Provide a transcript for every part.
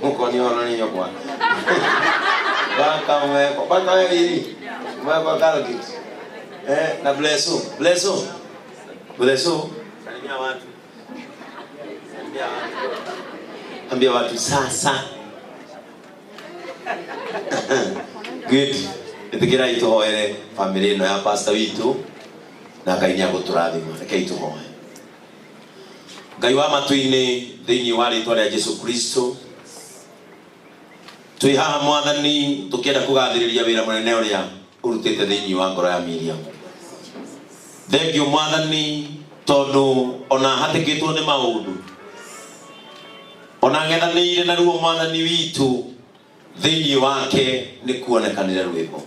Mukoni ono ni nyokwa. Baka mweko, baka wewe hili. Mweko Kalgit. Eh, na bleso, bleso. Bleso. Salimia watu. Salimia watu. Ambia watu sasa. Good. Ĩtĩkĩrai tũhoere bamĩrĩ ĩno ya pastor witũ na Ngai nĩ agũtũrathima. Rekei tũhoe. Ngai wa matu-inĩ thĩinĩ wa rĩtwa rĩa Jesu Kristo twĩ haha mwathani tũkĩenda kũgathĩrĩria wĩra mũnene ũrĩa ũrutĩte thĩinĩ wa ngoro ya Miriam. Thengiũ mwathani tondũ ona hatĩkĩtwo nĩ maũndũ ona ng'ethanĩire na ruo mwathani witũ thĩinĩ wake nĩ kuonekanire rwĩmbo.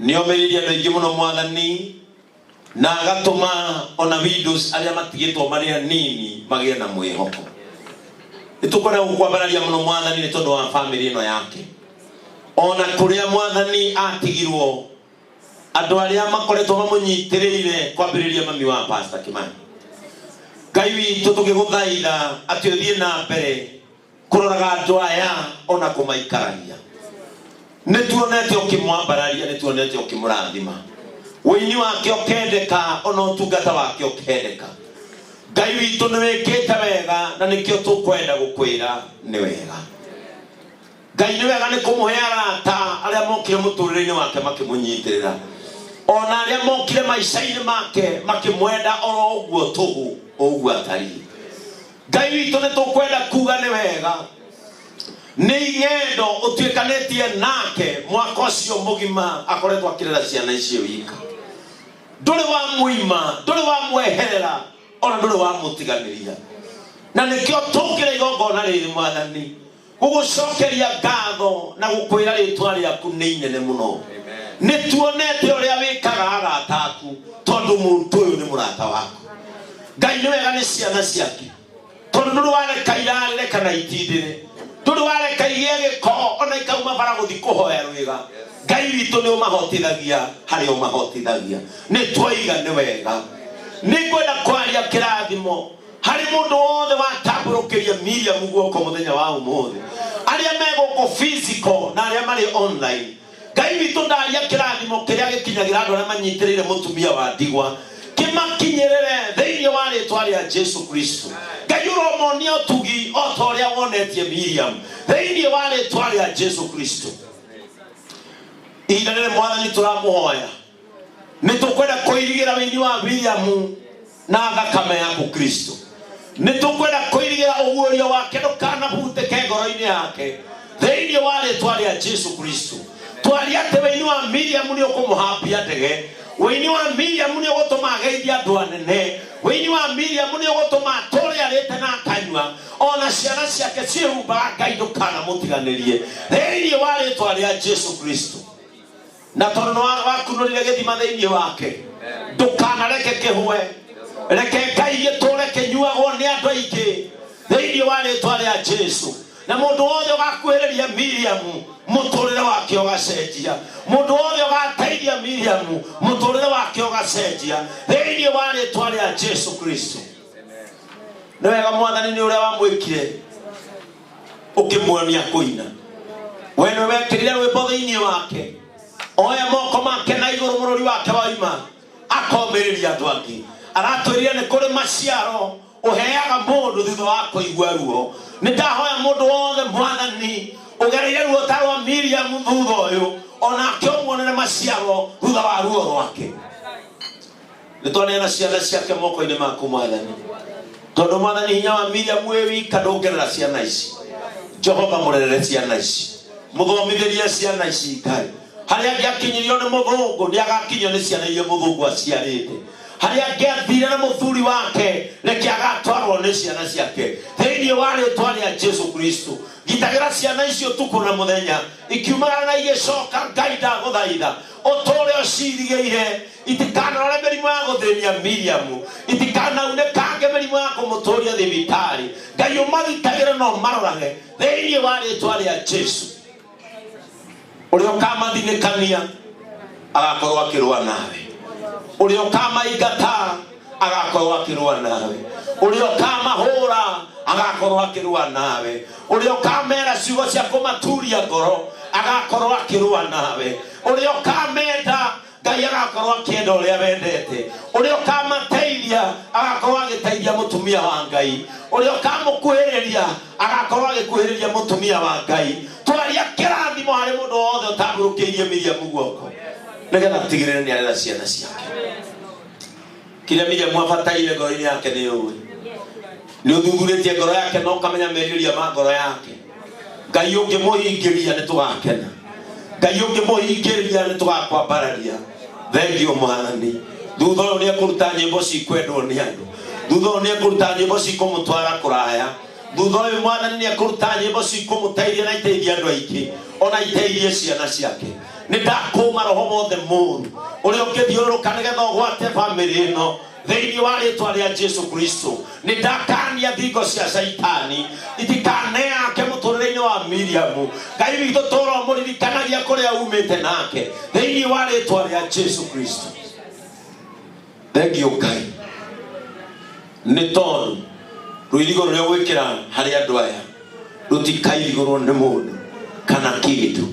Nĩomĩrĩirie andũ aingĩ mũno mwathani na agatũma ona widows arĩa matigĩtwo marĩ anini magĩe na mwĩhoko. Nĩtũkwenda gũkwambararia mũno mwathani nĩ tondũ wa bamĩrĩ ĩno yake. Ona kũrĩa mwathani atigirwo andũ arĩa makoretwo mamũnyitĩrĩire kwambĩrĩria mami wa Pastor Kimani. Ngai witũ tũgĩgũthaitha atĩ ũthiĩ na mbere kũroraga andũ aya ona kũmaikaragia. Nĩ tuonete ũkĩmwambararia, nĩ tuonete ũkĩmũrathima. Ũini wake ũkendeka ona ũtungata wake ũkendeka. Ngai witũ nĩ wĩkĩte wega na nĩkĩo tũkwenda gũkwĩra nĩ wega. Ngai nĩ wega nĩ kũmũhe arata arĩa mokire mũtũrĩre-inĩ wake makĩmũnyitĩrĩra ona arĩa mokire maica-inĩ make makĩmwenda oro ũguo tũhũ ũguo atariĩ. Ngai witũ nĩ tũkwenda kuga nĩ wega nĩ ing'endo ũtuĩkanĩtie nake mwaka ũcio mũgima akoretwo akĩrera ciana icio wika. Ndũrĩ wa mũima, ndũrĩ wa mweherera ona ndũrĩ wa mũtiganĩria, na nĩkĩo tũkĩra igongona rĩrĩ mwathani gũgũcokeria ngatho na gũkwĩra rĩtwa rĩaku nĩ inene mũno. Nĩ tuonete ũrĩa wĩkaga arata aku tondũ mũndũ ũyũ nĩ mũrata waku. Ngai nĩ wega nĩ ciana ciake tondũ ndũrĩ wareka irarĩre kana itindĩre, ndũrĩ wareka igĩe gĩko ona ikauma bara gũthiĩ kũhoya rwĩga. Ngai witũ nĩ ũmahotithagia harĩa ũmahotithagia. Nĩ twoiga nĩ wega. Nĩ ngwenda kwaria kĩrathimo harĩ mũndũ wothe watambũrũkĩria Miriam guoko mũthenya wa ũmũthĩ, arĩa me gũkũ physical na arĩa marĩ online. Ngai witũ ndaria kĩrathimo kĩrĩa gĩkinyagĩra andũ arĩa manyitĩrĩire mũtumia wa ndigwa kĩmakinyĩrĩre thĩinĩ wa rĩtwa rĩa Jesu Kristo. Ngai ũromonia ũtugi o ta ũrĩa wonetie Miriam thĩinĩ wa rĩtwa rĩa Jesu Kristo. Ihinda rĩrĩ mwathani tũramũhoya nĩ tũkwenda kũirigĩra wĩini wa Miriam na thakame yaku Kristo. Nĩ tũkwenda kũirigĩra ũguũrio wake ndũkanabutĩke ngoro-inĩ yake thĩinĩ wa rĩtwa rĩa Jesu Kristo. Twaria atĩ wĩini wa Miriam nĩ ũkũmũhambia ndege, wĩini wa Miriam nĩ ũgũtũma ageithie andũ anene, wĩini wa Miriam nĩ ũgũtũma atũre arĩte na akanyua, ona ciana ciake ciĩhumbaga. Ngai ndũkanamũtiganĩrie thĩinĩ wa rĩtwa rĩa Jesu Kristo. Na tondũ nĩ wakunũrire gĩthima thĩinĩ wake, ndũkanareke kĩhũe, reke Ngai gĩtũre kĩnyuagwo nĩ andũ aingĩ thĩinĩ wa rĩtwa rĩa Jesu. Na mũndũ wothe ũgakuhĩrĩria Miriam mũtũrĩre wake ũgacenjia, mũndũ wothe ũgateithia Miriam mũtũrĩre wake ũgacenjia thĩinĩ wa rĩtwa rĩa Jesu Kristo. Nĩ wega mwathani nĩ ũrĩa wamwĩkire ũkĩmuonia kũina. We nĩwe wekĩrire rwĩmbo thĩinĩ wake, oya moko make na igũrũ mũrũri wake waima akomĩrĩria andũ angĩ. Aratwĩrire nĩ kũrĩ maciaro ũheaga mũndũ thutha wa kũigua ruo. Nĩ ndahoya mũndũ wothe mwathani ũgereire ruo ta rwa Miriam thutha ũyũ onake ũmuonere maciaro thutha wa ruo rwake. Nĩ twaneana ciana ciake moko-inĩ maku mwathani, tondũ mwathani hinya wa Miriam wĩ wika ndũngĩrera ciana ici. Jehova mũrerere ciana ici, mũthomithĩrie ciana ici. Ngai harĩa angĩakinyirio nĩ mũthũngũ nĩ agakinyio nĩ ciana iria mũthũngũ aciarĩte. Harĩa angĩathire na mũthuri wake reke agatwarwo nĩ ciana ciake thĩinĩ wa rĩtwa rĩa Jesu Kristo. Gitagĩra ciana icio ũtukũ na mũthenya ikiumagara na igĩcoka. Ngai ndagũthaitha ũtũre ũcirigĩire, itikanarware mĩrimũ ya gũthĩnia Miriam, itikanaunĩkange mĩrimũ ya kũmũtũria thibitarĩ. Ngai ũmagitagĩre na ũmarorage thĩinĩ wa rĩtwa rĩa Jesu. Ũrĩa ũkamathinĩkania agakorwo akĩrũa nawe, ũrĩa ũkamaingata Agakorwo akĩrũa nawe. Ũrĩa ũkamahũra agakorwo akĩrũa nawe. Ũrĩa ũkamera ciugo cia kũmaturia ngoro agakorwo akĩrũa nawe. Ũrĩa ũkamenda Ngai agakorwo akĩenda ũrĩa wendete. Ũrĩa ũkamateithia agakorwo agĩteithia mũtumia wa Ngai. Ũrĩa ũkamũkuhĩrĩria agakorwo agĩkuhĩrĩria mũtumia wa Ngai. Twaria kĩrathimo harĩ mũndũ wothe ũtambũrũkĩirie Miriam guoko nĩgetha atigĩrĩre nĩ arera ciana ciake. Kĩrĩa Miriam abataire ngoro-inĩ yake nĩ ũĩ. Nĩ ũthuthurĩtie ngoro yake na ũkamenya merirĩria ma ngoro yake. Ngai ũngĩmũhingĩria nĩ tũgakena. Ngai ũngĩmũhingĩria nĩ tũgakwambararia. Thengio Mwathani. Thutha ũyũ nĩ ekũruta nyĩmbo cikwendwo nĩ andũ. Thutha ũyũ nĩ ekũruta nyĩmbo cikũmũtwara kũraya. Thutha ũyũ Mwathani nĩ ekũruta nyĩmbo cikũmũteithia na iteithie andũ aingĩ ona iteithie ciana ciake. Nĩ ndakũma roho wothe mũru ũrĩa ũngĩthiũrũrũka nĩgetha ũgwate bamĩrĩ ĩno thĩinĩ wa rĩtwa rĩa Jesu Kristo. Nĩ ndakania thingo cia Shaitani itikaneake mũtũrĩre-inĩ wa Miriamu. Ngai witũ tũra ũmũririkanagia kũrĩa umĩte nake thĩinĩ wa rĩtwa rĩa Jesu Kristo. Thengio Ngai nĩ tondũ rũirigo rũrĩa ũgwĩkĩra harĩ andũ aya rũtikairigũrwo nĩ mũndũ kana kĩndũ.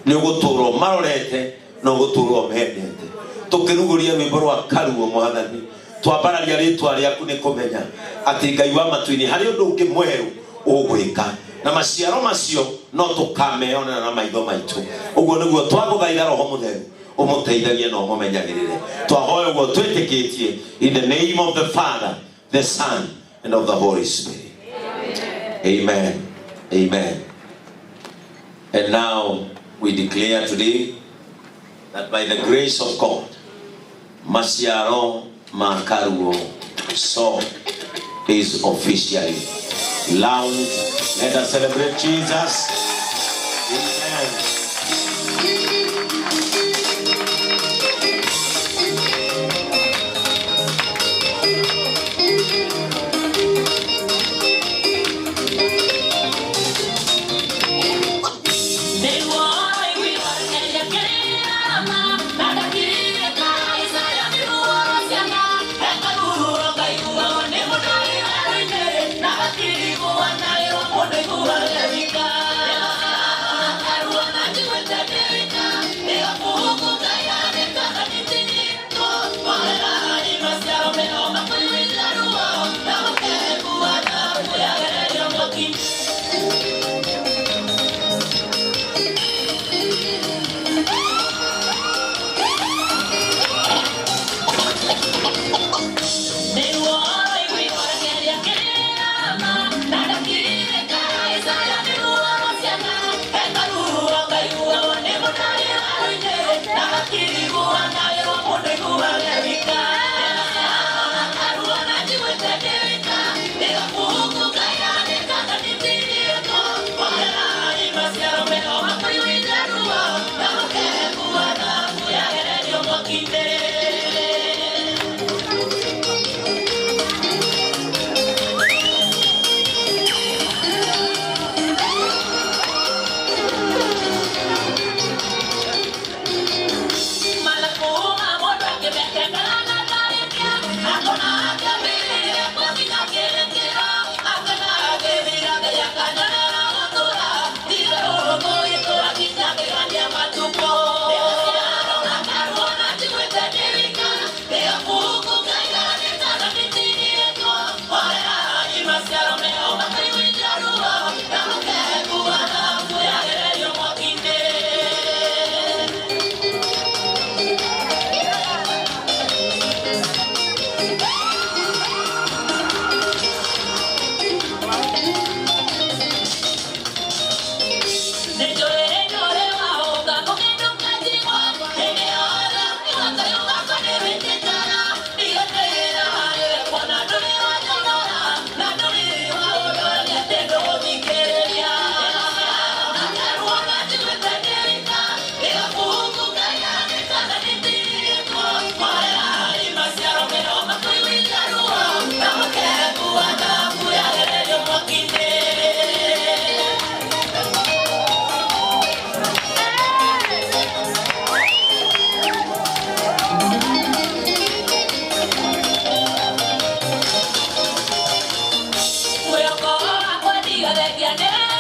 Nĩ ũgũtũra ũmarorete na ũgũtũra ũmendete. Tũkĩrugũria rwĩmbo rwa Karuo Mwathani, twambararia rĩtwa rĩaku nĩ kũmenya atĩ Ngai wa matu-inĩ harĩ ũndũ ũngĩ mwerũ ũgwĩka, na maciaro macio no tũkameyonera na maitho maitũ. Ũguo nĩguo twagũthaitha Roho Mũtheru ũmũteithagie na ũmũmenyagĩrĩre. Twahoya ũguo twĩtĩkĩtie in the name of the Father, the Son and of the Holy Spirit. Amen. Amen. And now we declare today that by the grace of God, Maciaro ma Karuo song is officially launched. Let us celebrate Jesus. Amen. Thank you. Thengia, thengia nĩ.